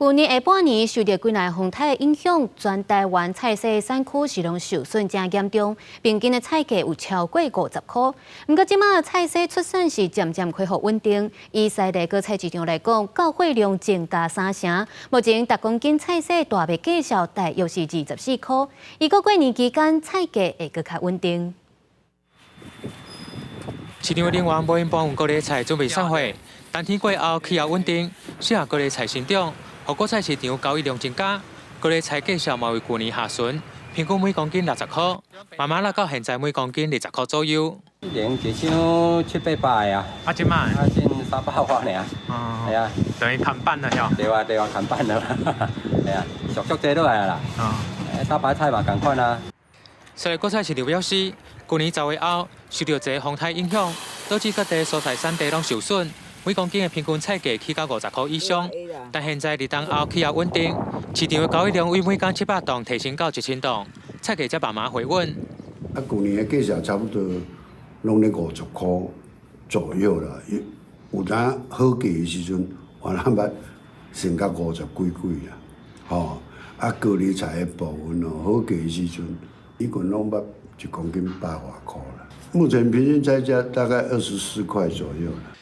舊年下半年受著幾若風颱的影響，全台灣菜蔬產區是攏受損誠嚴重，平均的菜價有超過50箍。毋過這馬菜蔬出產是漸漸恢復穩定。以西麗果菜市場來講，到貨量增加三成。目前逐公斤菜蔬大麥價數大約是24箍。預估過年期間菜價會閣較穩定。市場的人員無閒搬運高麗菜準備送貨，冬天過後氣候穩定，適合高麗菜生長。予果菜市場交易量增加，高麗菜價數嘛為舊年下旬，平均每公斤60箍，慢慢落到現在每公斤20箍左右。以前一箱七八百的啊，啊，這馬啊，剩三百外爾。哦，係啊，等於砍半了喲。對啊對啊，砍半了，係啊，俗俗濟落來啦。哦，大白菜嘛仝款啊。西麗果菜市場表示，舊年10月後受著這風颱影響，導致各地蔬菜產地攏受損。每公斤的平均菜價起到50箍以上，但現在立冬後氣候穩定，市場的交易量為每工700噸提升到1000噸，菜價才慢慢回穩。啊，舊年的價數差不多攏咧50箍左右啦，有有當好價的時陣，我諗捌成到五十幾幾啦，吼。啊，高麗菜的部分哦，好價的時陣，以前攏捌一公斤百外箍啦。目前平均菜價大概24塊左右啦。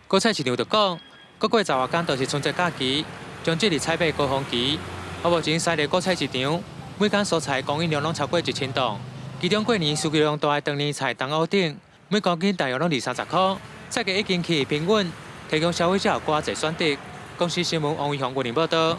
果菜市場就講，閣過10外工就是春節假期，將進入採買高峰期。啊，目前西麗果菜市場每工蔬菜供應量攏超過1000噸，其中過年需求量大的長年菜冬蚵等，每公斤大約攏二三十箍，菜價已經趨平穩，提供消費者有較濟選擇。公視新聞王維雄雲林報道。